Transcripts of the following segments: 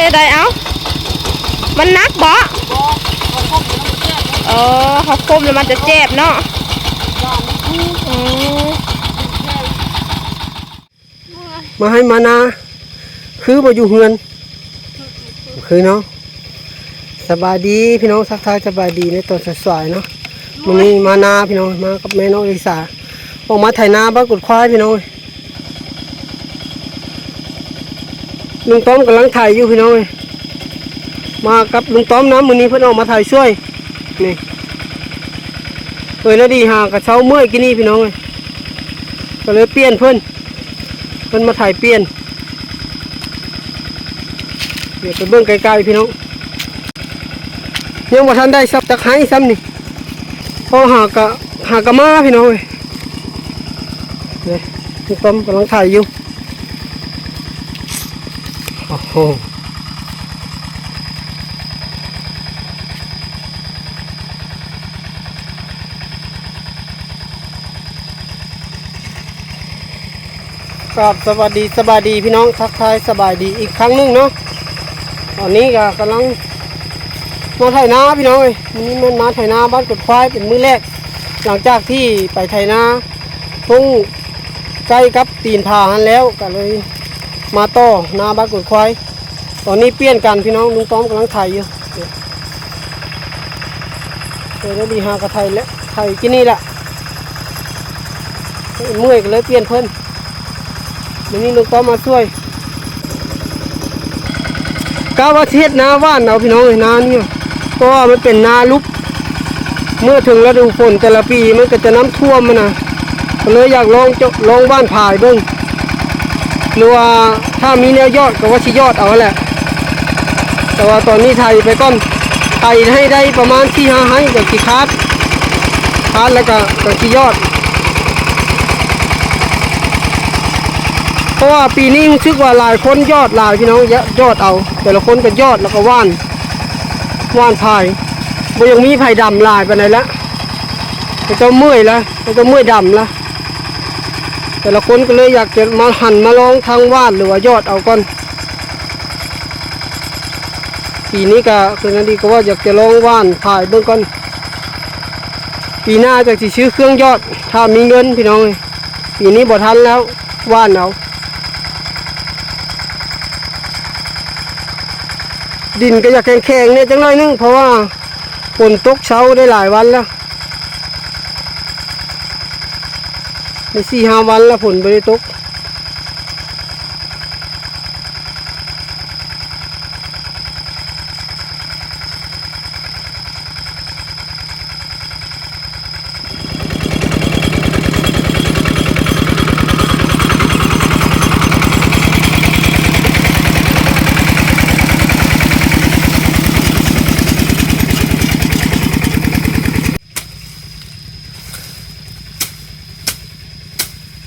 ເຮັດໃດເອົາ? ມັນໜັກບໍ່? ອໍ ເຂົ້າຄົມແລ້ວມັນຈະແຈບເນາະ. ອືມ ມາໄຮ່ມານາ ຄືບໍ່ຢູ່ເຮືອນ ຄືເນາະ. ສະບາຍດີພີ່ນ້ອງ ທັກທາຍສະບາຍດີໃນຕອນສາຍໆເນາະ. ມື້ນີ້ມານາພີ່ນ້ອງ ມາກັບແມ່ນ້ອງລິສາ ອອກມາໄຖນາບ້ານກົດຄວາຍພີ່ນ້ອງ. ລຸງຕ້ອມກຳລັງໄຖຢູ່ພີ່ນ້ອງເອີຍ ມາກັບລຸງຕ້ອມນຳ. ມື້ນີ້ເພິ່ນອອກມາໄຖຊ່ວຍ ນີ້ ເອີຍ ນາດີຫາກະເຊົາເມື່ອຍກີ້ນີ້ພີ່ນ້ອງເອີຍ ກໍເລີຍປ່ຽນເພິ່ນ ເພິ່ນມາໄຖປ່ຽນ. ດຽວໄປເບິ່ງໃກ້ໆພີ່ນ້ອງ ຍັງບໍ່ທັນໄດ້ສັກຈັກໄຮ່ຊ້ຳນີ້ ເພາະຫາກະ ຫາກະມາພີ່ນ້ອງເອີຍ. ນີ້ ລຸງຕ້ອມກຳລັງໄຖຢູ່. ໂອ້ໂຫ ກາບສະຫວັດດີ ສະບາຍດີພີ່ນ້ອງ ທັກທາຍສະບາຍດີອີກຄັ້ງໜຶ່ງເນາະ. ຕອນນີ້ກໍກຳລັງມາໄຖນາພີ່ນ້ອງເອີຍ ມື້ນີ້ແມ່ນມາໄຖນາບ້ານກົດຄວາຍເປັນມື້ແລກ ຫຼັງຈາກທີ່ໄປໄຖນາທົ່ງໃກ້ກັບຕີນຜາຫັ້ນແລ້ວ ກໍເລີຍມາຕໍ່ນາບ້ານກົດຄວາຍ. ຕອນນີ້ປ່ຽນກັນພີ່ນ້ອງ ລຸງຕ້ອມກຳລັງໄຖຢູ່. ເອີ ນາດີຫາກະໄຖແຫຼະ ໄຖກິນນີ້ແຫຼະ ເມື່ອຍກໍເລີຍປ່ຽນເພິ່ນ. ມື້ນີ້ລຸງຕ້ອມມາຊ່ວຍ ກະວ່າຊິເຮັດນາຫວ່ານເອົາພີ່ນ້ອງເອີຍ ນານີ້ ເພາະວ່າມັນເປັນນາຫຼຸບ ເມື່ອເຖິງລະດູຝົນແຕ່ລະປີມັນກໍຈະນ້ຳຖ້ວມຫັ້ນນະ ກໍເລີຍຢາກລອງ ລອງຫວ່ານພາຍເບິ່ງ ຫຼືວ່າຖ້າມີແນວຢອດກໍວ່າຊິຢອດເອົາຫັ້ນແຫຼະ. ແຕ່ວ່າຕອນນີ້ໄຖໄປກ່ອນ ໄຖໃຫ້ໄດ້ປະມານສີ່ຫ້າໄຮ່ກໍຊິຄາດ ຄາດແລ້ວກໍ ກໍຊິຢອດ. ເພາະວ່າປີນີ້ຮູ້ສຶກວ່າຫຼາຍຄົນຢອດຫຼາຍພີ່ນ້ອງ ຢ- ຢອດເອົາ ແຕ່ລະຄົນກໍຢອດແລ້ວກໍຫວ່ານ ຫວ່ານພາຍ ບໍ່ຍັງມີໃຜດຳຫຼາຍປານໃດລະ ເຂົາເຈົ້າເມື່ອຍລະ ເຂົາເຈົ້າເມື່ອຍດຳລະ. ແຕ່ລະຄົນກໍເລີຍຢາກຈະມາຫັນມາລອງທາງຫວ່ານ ຫຼືວ່າຢອດເອົາກ່ອນ. ປີນີ້ກະຄືນາດີກໍວ່າຢາກຈະລອງຫວ່ານພາຍເບິ່ງກ່ອນ ປີໜ້າຈັ່ງຊິຊື້ເຄື່ອງຢອດ ຖ້າມີເງິນພີ່ນ້ອງເອີຍ. ປີນີ້ບໍ່ທັນແລ້ວ ຫວ່ານເອົາ ດິນກໍຢາກແຂງໆແດ່ຈັກໜ້ອຍໜຶ່ງ ເພາະວ່າຝົນຕົກເຊົາໄດ້ຫຼາຍວັນແລ້ວ ໄດ້ສີ່ຫ້າວັນແລ້ວຝົນບໍ່ໄດ້ຕົກ.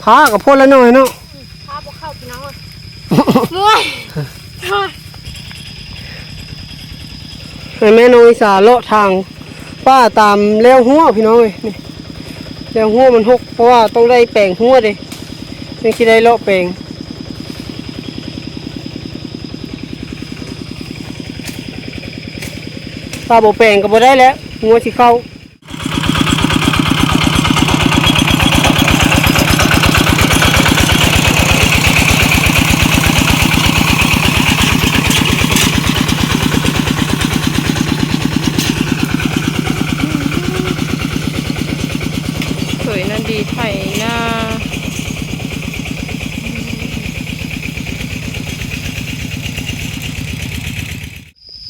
ພາກໍພໍລະໜ້ອຍເນາະ ພາບໍ່ເຂົ້າພີ່ນ້ອງ ເມື່ອຍ ໃຫ້ແມ່ນ້ອງອີສາເລາະທາງປ່າຕາມແລວຮົ້ວພີ່ນ້ອງເອີຍ ນີ້ແລວຮົ້ວມັນຫົກ ເພາະວ່າຕ້ອງໄດ້ແປງຮົ້ວເດ້ ຈັ່ງຊິໄດ້ເລາະແປງ ຖ້າບໍ່ແປງກໍບໍ່ໄດ້ແຫຼະ ງົວຊິເຂົ້າ. ສວຍນາດີໄຖນາ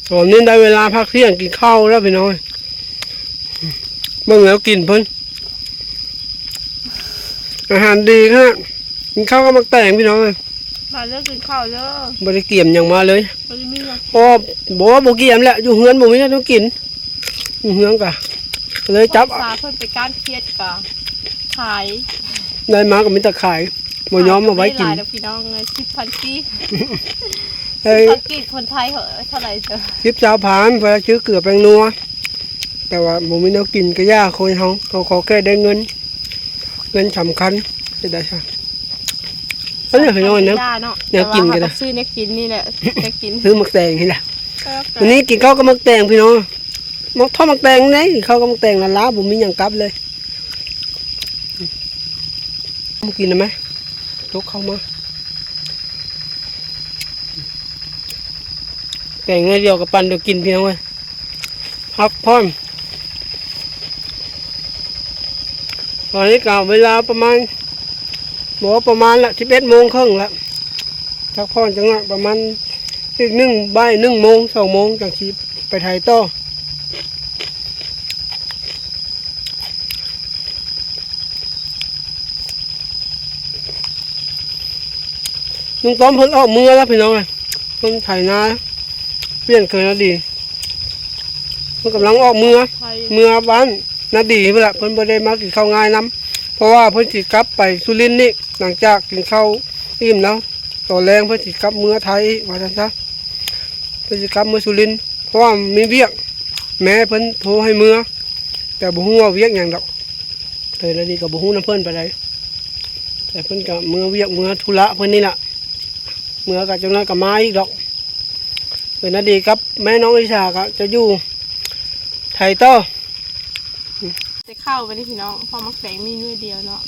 ຕອນນີ້ໄດ້ເວລາພັກທ່ຽງກິນເຂົ້າແລ້ວພີ່ນ້ອງ ເບິ່ງແນວກິນເພິ່ນ ອາຫານດີຂະໜາດ ກິນເຂົ້າກັບໝາກແຕງພີ່ນ້ອງເອີຍ ມາເດີກິນເຂົ້າເດີ ບໍ່ໄດ້ກຽມຫຍັງມາເລີຍ ບໍ່ໄດ້ມີຫຍັງ ບໍ່ ບໍ່ ບໍ່ກຽມແຫຼະ ຢູ່ເຮືອນບໍ່ມີແນວກິນ ຢູ່ເຮືອນກະ ເລີຍຈັບ ເພິ່ນໄປກ້ານຂຽດກະຂາຍ ໄດ້ມາກໍມີແຕ່ຂາຍ ບໍ່ຍອມເອົາໄວ້ກິນ ຂາຍກໍບໍ່ໄດ້ຫຼາຍດອກພີ່ນ້ອງເອີຍ ສິບພັນກີບ ເອີຍ ສິບພັນກີບຄົນໄທເທົ່າໃດເຈົ້າ ສິບ ຊາວພັນ ເພື່ອຊື້ເກືອແປ້ງນົວ ແຕ່ວ່າບໍ່ມີແນວກິນກໍຢ່າ ຄົນເຮົາ ເຮົາຂໍແຄ່ໄດ້ເງິນ ເງິນສຳຄັນ ເຮັດໄດ້ຊະ. ອັນນີ້ພີ່ນ້ອງເນາະ ເວລາເນາະ ແນວກິນກໍໄດ້ ແຕ່ວ່າເຮົາກໍຊື້ແນວກິນນີ້ແຫຼະ ແນວກິນ ຊື້ໝາກແຕງນີ້ແຫຼະ. ມື້ນີ້ກິນເຂົ້າກັບໝາກແຕງພີ່ນ້ອງ ໝາກ ທອດໝາກແຕງນີ້ ເຂົ້າກັບໝາກແຕງລາວໆ ບໍ່ມີຫຍັງກັບເລີຍ. ມາກິນໄດ້ໄໝ? ຕົກເຂົ້າມາ ແກງໜ້ອຍດຽວກໍປັ້ນດຽວກິນ ພີ່ນ້ອງເອີຍ. ພັກຜ່ອນ ຕອນນີ້ກໍເວລາປະມານ ບໍ່ປະມານລະ ສິບເອັດໂມງເຄິ່ງລະ. ພັກຜ່ອນຈັກໜ້ອຍ ປະມານອີກໜຶ່ງ ບ່າຍໜຶ່ງໂມງ ສອງໂມງ ຈັ່ງຊິໄປໄຖຕໍ່. ລຸງຕ້ອມເພິ່ນອອກເມືອແລ້ວພີ່ນ້ອງເອີຍ ເພິ່ນໄຖນາ ປ່ຽນເຄີຍນາດີ ເພິ່ນກຳລັງອອກເມືອ ເມືອບ້ານນາດີພຸ້ນລະ. ເພິ່ນບໍ່ໄດ້ມາກິນເຂົ້າງາຍນຳ ເພາະວ່າເພິ່ນຊິກັບໄປສຸລິນນີ້ ຫຼັງຈາກກິນເຂົ້າອີ່ມແລ້ວ ຕອນແລງເພິ່ນຊິກັບເມືອໄທອີກ ວ່າຊັ້ນຊະ ເພິ່ນຊິກັບເມືອສຸລິນ ເພາະວ່າມີວຽກ ແມ່ເພິ່ນໂທໃຫ້ເມືອ ແຕ່ບໍ່ຮູ້ວ່າວຽກຫຍັງດອກ. ເອີ ນາດີກໍບໍ່ຮູ້ນຳເພິ່ນປານໃດ ແຕ່ເພິ່ນກໍເມືອວຽກເມືອທຸລະເພິ່ນນີ້ລະ ເມືອກໍຈັກໜ້ອຍກໍມາອີກດອກ. ເອີ ນາດີກັບແມ່ນ້ອງລິຊາກໍຈະຢູ່ໄທຕໍ່. ແຕ່ເຂົ້າໄປນີ້ພີ່ນ້ອງ ເພາະໝາກແຕງມີໜ່ວຍດຽວເນາະ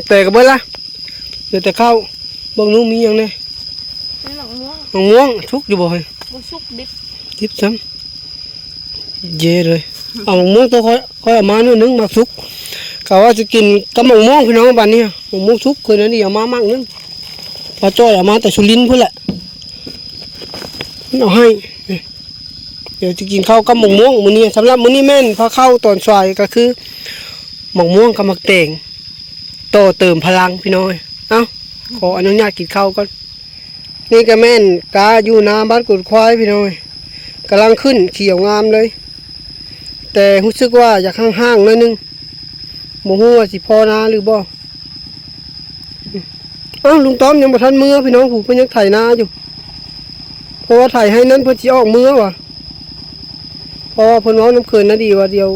ແຕ່ກໍເບິດລະ ເຫຼືອແຕ່ເຂົ້າ. ເບິ່ງດູມີຫຍັງແດ່? ນີ້ໝາກມ່ວງ ໝາກມ່ວງສຸກຢູ່ບໍ່ເຮີ້ຍ? ບໍ່ສຸກ ດິບ ດິບຊ້ຳ ເຢ້ເລີຍ. ເອົາໝາກມ່ວງໂຕຂ້ອຍ ຂ້ອຍເອົາມາໜ້ອຍໜຶ່ງ ໝາກສຸກ ກະວ່າຊິກິນກັບໝາກມ່ວງພີ່ນ້ອງ. ບາດນີ້ໝາກມ່ວງສຸກ ຄືນັ້ນນີ້ເອົາມາໝາກໜຶ່ງ ພໍ່ຈ້ອຍເອົາມາແຕ່ສຸລິນພຸ້ນແຫຼະ ເອົາໃຫ້. ດຽວຊິກິນເຂົ້າກັບໝາກມ່ວງມື້ນີ້. ສຳລັບມື້ນີ້ແມ່ນພາເຂົ້າຕອນສາຍກໍຄືໝາກມ່ວງກັບໝາກແຕງ ຕໍ່ເຕີມພະລັງພີ່ນ້ອງເອີຍ. ເອົ້າ ຂໍອະນຸຍາດກິນເຂົ້າກ່ອນ. ນີ້ກໍແມ່ນກາຢູ່ນາບ້ານກຸດຄວາຍພີ່ນ້ອງເອີຍ ກຳລັງຂຶ້ນຂຽວງາມເລີຍ ແຕ່ຮູ້ສຶກວ່າຢາກຮ້າງໆໜ້ອຍໜຶ່ງ ບໍ່ຮູ້ວ່າຊິພໍນາຫຼືບໍ່. ເອົ້າ ລຸງຕ້ອມຍັງບໍ່ທັນເມືອພີ່ນ້ອງ ຜູ້ເພິ່ນຍັງໄຖນາຢູ່ ເພາະວ່າໄຖໄຮ່ນັ້ນເພິ່ນຊິອອກເມືອວ່າ ເພາະວ່າເພິ່ນເວົ້ານຳເຄີຍນາດີວ່າ ດຽວ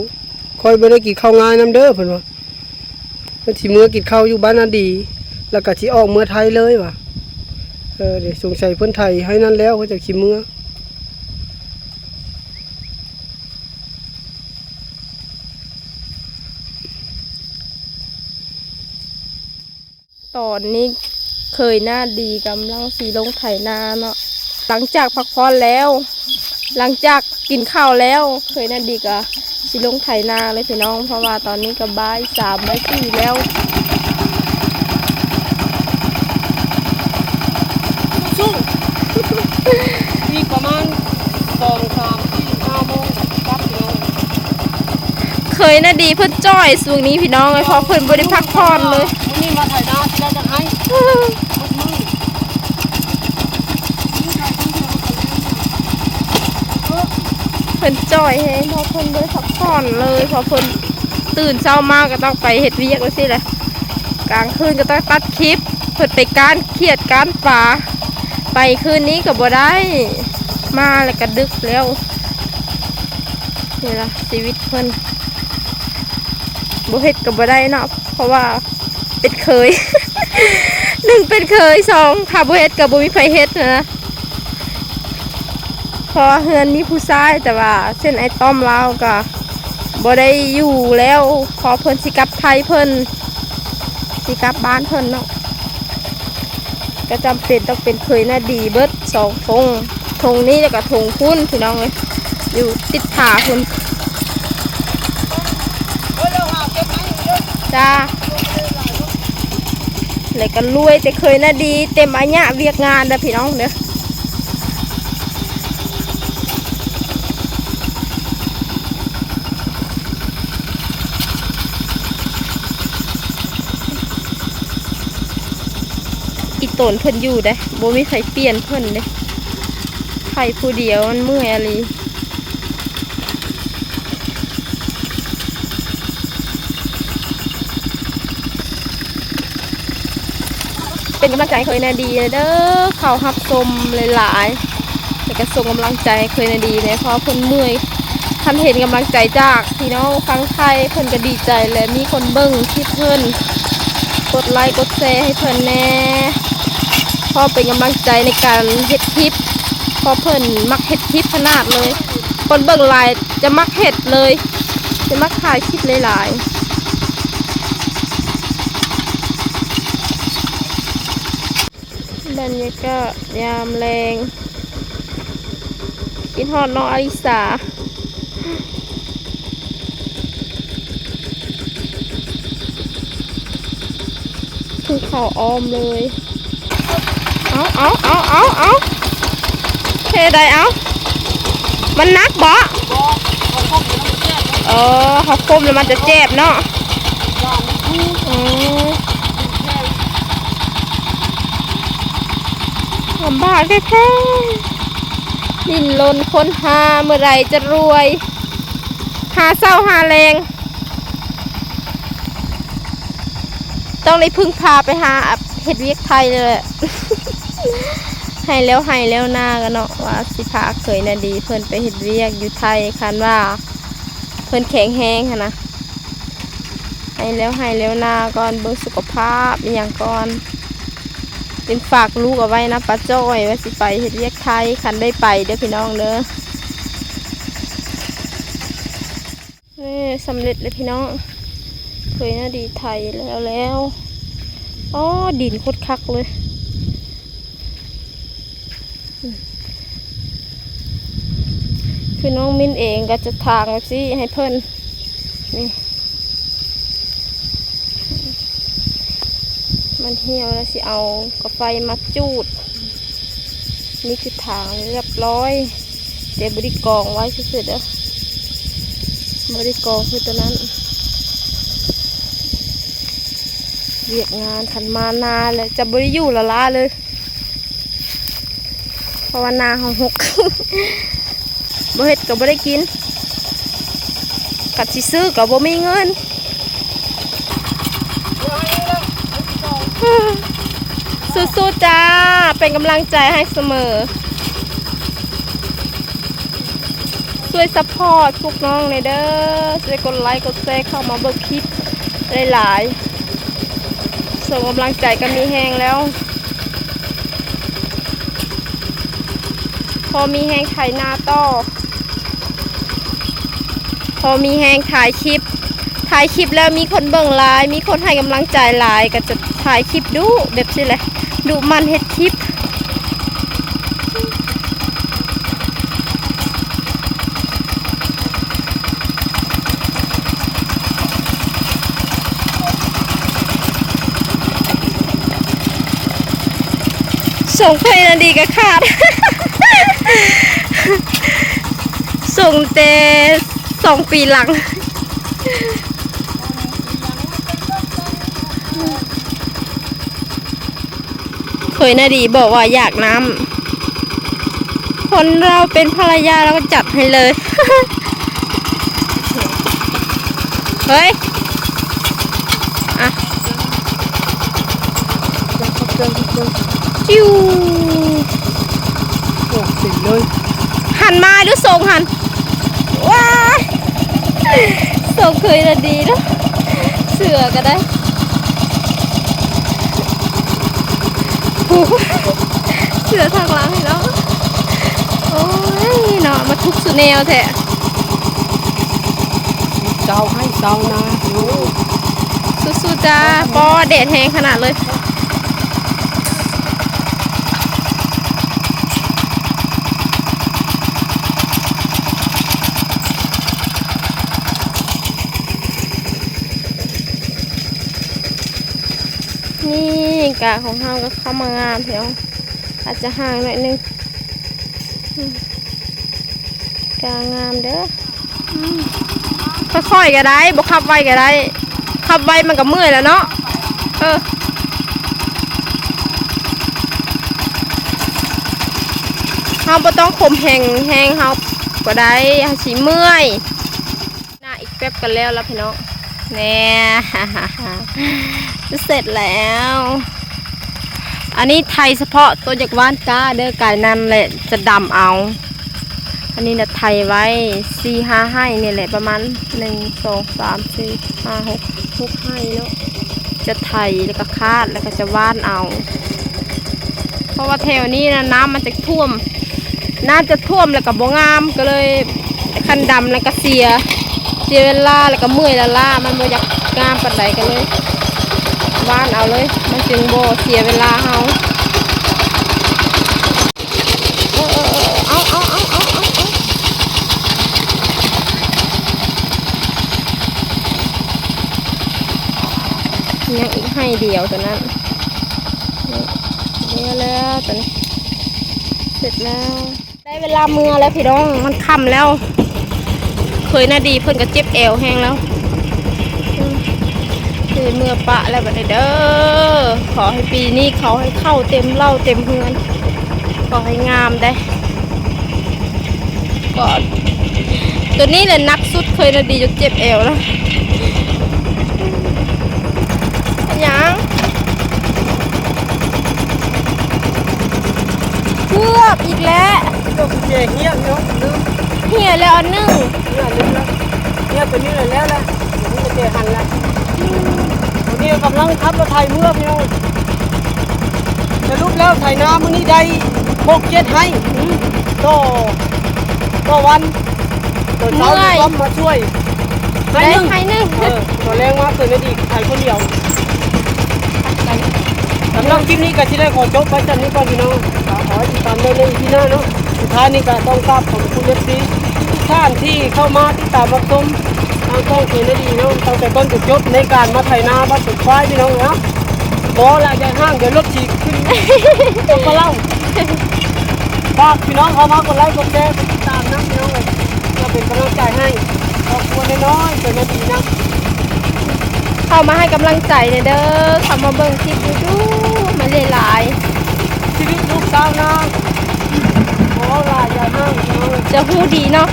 ຂ້ອຍບໍ່ໄດ້ກິນເຂົ້າງາຍນຳເດີ ເພິ່ນວ່າ ເພິ່ນຊິເມືອກິນເຂົ້າຢູ່ບ້ານນາດີ ແລ້ວກໍຊິອອກເມືອໄທເລີຍວ່າ. ເອີ ດຽວສົງໄສເພິ່ນໄຖໄຮ່ນັ້ນແລ້ວ ເພິ່ນຈັ່ງຊິເມືອ. ຕອນນີ້ເຄີຍນາດີກຳລັງຊິລົງໄຖນາເນາະ ຫຼັງຈາກພັກຜ່ອນແລ້ວ ຫຼັງຈາກກິນເຂົ້າແລ້ວ ເຄີຍນາດີກໍຊິລົງໄຖນາເລີຍພີ່ນ້ອງ ເພາະວ່າຕອນນີ້ກໍບ່າຍສາມ ບ່າຍສີ່ແລ້ວ. ສູ້ໆ ອີກປະມານສອງ ສາມ ສີ່ ຫ້າໂມງກັບພີ່ນ້ອງ. ເຄີຍນາດີເພິ່ນຈ່ອຍຊ່ວງນີ້ພີ່ນ້ອງເອີຍ ເພາະເພິ່ນບໍ່ໄດ້ພັກຜ່ອນເລີຍ. ມື້ນີ້ມາໄຖນາຊິໄດ້ຈັກໄຮ່ ໝົດມື້ ເພິ່ນຈ່ອຍແຮງ ເພາະເພິ່ນບໍ່ໄດ້ພັກຜ່ອນເລີຍ ເພາະເພິ່ນຕື່ນເຊົ້າມາກໍຕ້ອງໄປເຮັດວຽກຈັ່ງຊີ້ແຫຼະ ກາງຄືນກໍຕ້ອງຕັດຄລິບ ເພິ່ນໄປກ້ານຂຽດກ້ານປາ ໄປຄືນນີ້ກໍບໍ່ໄດ້ ມາແລ້ວກໍດຶກແລ້ວ. ນີ້ລະຊີວິດເພິ່ນ ບໍ່ເຮັດກໍບໍ່ໄດ້ເນາະ ເພາະວ່າເປັນເຂີຍ ໜຶ່ງເປັນເຂີຍ ສອງຖ້າບໍ່ເຮັດກໍບໍ່ມີໃຜເຮັດນະ ເພາະວ່າເຮືອນມີຜູ້ຊາຍ ແຕ່ວ່າເຊັ່ນອ້າຍຕ້ອມລາວກໍບໍ່ໄດ້ຢູ່ແລ້ວ ເພາະເພິ່ນຊິກັບໄທ ເພິ່ນຊິກັບບ້ານເພິ່ນເນາະ. ກໍຈຳເປັນຕ້ອງເປັນເຂີຍນາດີເບິດສອງທົ່ງ ທົ່ງນີ້ແລ້ວກໍທົ່ງພຸ້ນພີ່ນ້ອງເອີຍ ຢູ່ຕິດຜາພຸ້ນ. ຈ້າ ແລ້ວກໍລວຍແຕ່ເຂີຍນາດີ ເຕັມອາຍະວຽກງານເດີພີ່ນ້ອງເດີ. ອີ່ຕົນເພິ່ນຢູ່ເດ້ ບໍ່ມີໃຜປ່ຽນເພິ່ນເດ້ ໄຖຜູ້ດຽວມັນເມື່ອຍອີ່ຫຼີ. ເປັນກຳລັງໃຈໃຫ້ເຄີຍນາດີແດ່ເດີ ເຂົ້າຮັບຊົມຫຼາຍໆ ແລ້ວກໍສົ່ງກຳລັງໃຈໃຫ້ເຄີຍນາດີແດ່ ເພາະວ່າເພິ່ນເມື່ອຍ. ຄັນເຫັນກຳລັງໃຈຈາກພີ່ນ້ອງຝັ່ງໄທ ເພິ່ນກໍດີໃຈ ແລະ ມີຄົນເບິ່ງຄລິບເພິ່ນ ກົດໄລກົດແຊໃຫ້ເພິ່ນແດ່. ກໍເປັນກຳລັງໃຈໃນການເຮັດຄລິບ ເພາະເພິ່ນມັກເຮັດຄລິບຂະໜາດເລີຍ. ຄົນເບິ່ງຫຼາຍຈະມັກເຮັດເລີຍ ຈະມັກຖ່າຍຄລິບຫຼາຍໆ. ບັນຍາກາດຍາມແລງ ຄິດຮອດນ້ອງອາລິສາ. ຄືເຂົ້າອ້ອມເລີຍ. ເອົາ ເອົາ ເອົາ ເອົາ ເອົາ ເຮັດໃດ? ເອົາ ມັນໜັກບໍ? ບໍ່ ເຮົາກົ້ມແລ້ວມັນຈະແຈບ. ອໍ ເຮົາກົ້ມແລ້ວມັນຈະແຈບເນາະ. ຢ້ານມັນທູດ. ອືມ ແຂງ ລຳບາກແທ້ໆ ດິ້ນລົນຄົ້ນຫາ ເມື່ອໃດຈະລວຍ ຫາເຊົ້າຫາແລງ ຕ້ອງໄດ້ເພິ່ງພາໄປຫາເຮັດວຽກໄທແຫຼະ. ໃຫ້ແລ້ວໄຮ່ແລ້ວນາກັນເນາະ ວ່າຊິພາເຂີຍນາດີເພິ່ນໄປເຮັດວຽກຢູ່ໄທ ຄັນວ່າເພິ່ນແຂງແຮງຫັ້ນນະ. ໃຫ້ແລ້ວໄຮ່ແລ້ວນາກ່ອນ ເບິ່ງສຸຂະພາບອີ່ຫຍັງກ່ອນ ຈຶ່ງຝາກລູກເອົາໄວ້ນຳປ້າຈ້ອຍ ວ່າຊິໄປເຮັດວຽກໄທ ຄັນໄດ້ໄປເດີພີ່ນ້ອງເດີ. ນີ້ ສຳເລັດແລ້ວພີ່ນ້ອງ ເຂີຍນາດີໄຖແລ້ວແລ້ວ. ອໍ ດິນໂຄດຄັກເລີຍ. ຄືນ້ອງມິນເອງກໍຈະຖາງແບບຊີ້ໃຫ້ເພິ່ນ ນີ້ ມັນຫ່ຽວແລ້ວຊິເອົາກາໄຟມາຈູດ. ນີ້ຄືຖາງລຽບຮ້ອຍ ແຕ່ບໍ່ໄດ້ກອງໄວ້ຊື່ໆເດີ ບໍ່ໄດ້ກອງຄືຕົວນັ້ນ. ວຽກງານຄັນມານາແລ້ວຈະບໍ່ໄດ້ຢູ່ລະລາເລີຍ ເພາະວ່ານາເຮົາຮົກ ບໍ່ເຮັດກໍບໍ່ໄດ້ກິນ ຄັນຊິຊື້ກໍບໍ່ມີເງິນ. ສູ້ໆ ຈ້າ ເປັນກຳລັງໃຈໃຫ້ສະເໝີ. ຊ່ວຍຊັບພອດພວກນ້ອງແດ່ເດີ ຊ່ວຍກົດໄລກົດແຊເຂົ້າມາເບິ່ງຄລິບຫຼາຍໆ ສົ່ງກຳລັງໃຈກັນມີແຮງແລ້ວ ພໍມີແຮງໄຖນາຕໍ່ ພໍມີແຮງຖ່າຍຄລິບ ຖ່າຍຄລິບແລ້ວມີຄົນເບິ່ງຫຼາຍ ມີຄົນໃຫ້ກຳລັງໃຈຫຼາຍ ກໍຈະຖ່າຍຄລິບດຸແບບຊີ້ແຫຼະ ດຸໝັ່ນເຮັດຄລິບ. ສົ່ງໄປນັ້ນດີກໍຂາດ ສົ່ງແຕ່ສອງປີຫຼັງ. ເຄີຍນາດີບອກວ່າຢາກນ້ຳ ຄົນລາວເປັນພັນລະຍາລາວກໍຈັດໃຫ້ເລີຍ. ເຮີ້ຍ ອ່ະ ຈິ້ວ ອອກເປັນເລີຍ ຫັນມາດູ ສົ່ງຫັ້ນ ວ້າຍ ສົ່ງເຄີຍລະດີເນາະ ເສືອກໍໄດ້ ຜູ້ ເສືອທາງຫຼັງເນາະ ໂອ້ຍເນາະ ມາທຸກສູ່ແນວແທ້ ຊາວໄຮ່ຊາວນາ ໂອ້ຍ ສູ້ໆ ຈ້າ ປໍ ແດດແຮງຂະໜາດເລີຍ. ນີ້ ກາຂອງເຮົາກໍເຂົ້າມາງາມແລ້ວ ອາດຈະຫ່າງໜ້ອຍໜຶ່ງ ກາງາມເດີ ອືມ ຄ່ອຍໆກໍໄດ້ ບໍ່ຂັບໄວກໍໄດ້ ຂັບໄວມັນກໍເມື່ອຍແລ້ວເນາະ ເອີ ເຮົາບໍ່ຕ້ອງຂົ່ມແຮງ ແຮງເຮົາກໍໄດ້ ເຮົາຊິເມື່ອຍ. ໜ້າອີກແປັບກໍແລ້ວລະພີ່ນ້ອງ ແນ່ ເສັດແລ້ວ ອັນນີ້ໄຖສະເພາະໂຕຢາກຫວ່ານກ້າເດີ ກາຍນັ້ນແຫຼະຈະດຳເອົາ ອັນນີ້ນະໄຖໄວ້ສີ່ຫ້າໄຮ່ນີ້ແຫຼະ ປະມານໜຶ່ງ ສອງ ສາມ ສີ່ ຫ້າ ຫົກ ຫົກໄຮ່ເນາະ ຈະໄຖແລ້ວກໍຄາດ ແລ້ວກໍຈະຫວ່ານເອົາ ພາະວ່າແຖວນີ້ນະ ນ້ຳມັນຈະຖ້ວມ ນ້ຳຈະຖ້ວມແລ້ວກໍບໍ່ງາມ ກໍເລີຍ ຄັນດຳແລ້ວກໍເສຍ ເສຍເວລາ ແລ້ວກໍເມື່ອຍລ້າໆ ມັນບໍ່ຢາກງາມປານໃດ ກໍເລີຍຫວ່ານເອົາເລີຍ ມັນຈຶ່ງບໍ່ເສຍເວລາເຮົາ. ເອີ ເອີ ເອີ ເອົາ ເອົາ ເອົາ ເອົາ ເອົາ ເອົາ ຍັງອີກໄຮ່ດຽວຕົວນັ້ນ. ນີ້ ນີ້ແລ້ວ ຕົວນີ້ ເສັດແລ້ວ. ໄດ້ເວລາເມືອແລ້ວພີ່ນ້ອງ ມັນຄ່ຳແລ້ວ. ເຂີຍນາດີເພິ່ນກໍເຈັບແອວແຮງແລ້ວ. ອືມ ຊິເມືອປະແລ້ວບັດນີ້ເດີ. ຂໍໃຫ້ປີນີ້ເຂົາໃຫ້ເຂົ້າເຕັມເລົ້າເຕັມເຮືອນ ຂໍໃຫ້ງາມໄດ໋. ກໍ ຕົວນີ້ແຫຼະໜັກສຸດ ເຂີຍນາດີຈົນເຈັບແອວແລ້ວ. ເປັນຫຍັງ? ເກືອບອີກແລ້ວ. ເກືອບເສຍເຫຍເນາະ ລືມ ເຫຍແລ້ວອັນໜຶ່ງ ເຫຍອັນໜຶ່ງແລ້ວ ເຫຍຕົວນີ້ແຫຼະ ແລ້ວແຫຼະ ຕົວນີ້ກໍເສຍຫັ້ນລະ. ຕົວນີ້ກຳລັງຂັບລົດໄຖເມືອພີ່ນ້ອງ. ສະຫຼຸບແລ້ວໄຖນາມື້ນີ້ໄດ້ຫົກເຈັດໄຮ່ ອືມ ຕໍ່ ຕໍ່ວັນ. ຕອນເຊົ້ານີ້ກໍມາຊ່ວຍໄຮ່ໜຶ່ງ ໄຮ່ໜຶ່ງ. ເອີ ຕອນແລງມາເຂີຍນາດີໄຖຄົນດຽວ. ສຳລັບຄລິບນີ້ກໍຊິໄດ້ຂໍຈົບໄວ້ສ່ຳນີ້ກ່ອນພີ່ນ້ອງ ກໍຂໍໃຫ້ຕິດຕາມໄດ້ໃນອີພີໜ້າເນາະ. ສຸດທ້າຍນີ້ກໍຕ້ອງກາບຂອບຄຸນເອັຟຊີທຸກທ່ານທີ່ເຂົ້າມາຕິດຕາມຮັບຊົມທາງຊ່ອງເຂີຍນາດີເນາະ ຕັ້ງແຕ່ຕົ້ນຈົນຈົບໃນການມາໄຖນາມາສົມຄວາຍພີ່ນ້ອງເນາະ. ບໍ່ລະ ຢ່າຫ້າງ ດຽວລົດຖີຂຶ້ນ ຕົກປະເລົ່າ. ຝາກພີ່ນ້ອງເຂົ້າມາກົດໄລກົດແຊ ກົດຕິດຕາມນຳພີ່ນ້ອງເອີຍ ເພື່ອເປັນກຳລັງໃຈໃຫ້ຄອບຄົວນ້ອຍໆ ເປັນນາດີນຳ. ເຂົ້າມາໃຫ້ກຳລັງໃຈແດ່ເດີ ເຂົ້າມາເບິ່ງຄລິບດູໆ ມາຫຼາຍໆ. ຊີວິດລູກຊາວນາ ບໍ່ເວົ້າຫຼາຍ ຢ່າຫ້າງພີ່ນ້ອງເອີຍ ຈະຮູ້ດີເນາະ.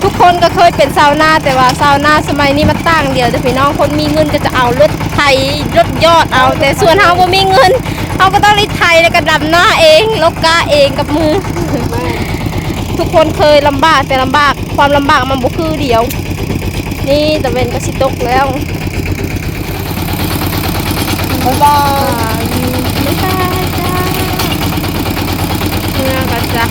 ທຸກຄົນກໍເຄີຍເປັນຊາວນາ ແຕ່ວ່າຊາວນາສະໄໝນີ້ມັນຕ່າງດຽວເດີພີ່ນ້ອງ. ຄົນມີເງິນກໍຈະເອົາລົດໄຖ ລົດຢອດເອົາ ແຕ່ສ່ວນເຮົາບໍ່ມີເງິນ ເຮົາກໍຕ້ອງໄດ້ໄຖ ແລ້ວກໍດຳນາເອງ ລົກກ້າເອງກັບມື. ທຸກຄົນເຄີຍລຳບາກ ແຕ່ລຳບາກ ຄວາມລຳບາກມັນບໍ່ຄືດຽວ. ນີ້ຕາເວັນກໍຊິຕົກແລ້ວ. ບາຍບາຍ ບາຍບາຍຈ້າ ເມືອກ່ອນຈ້າ.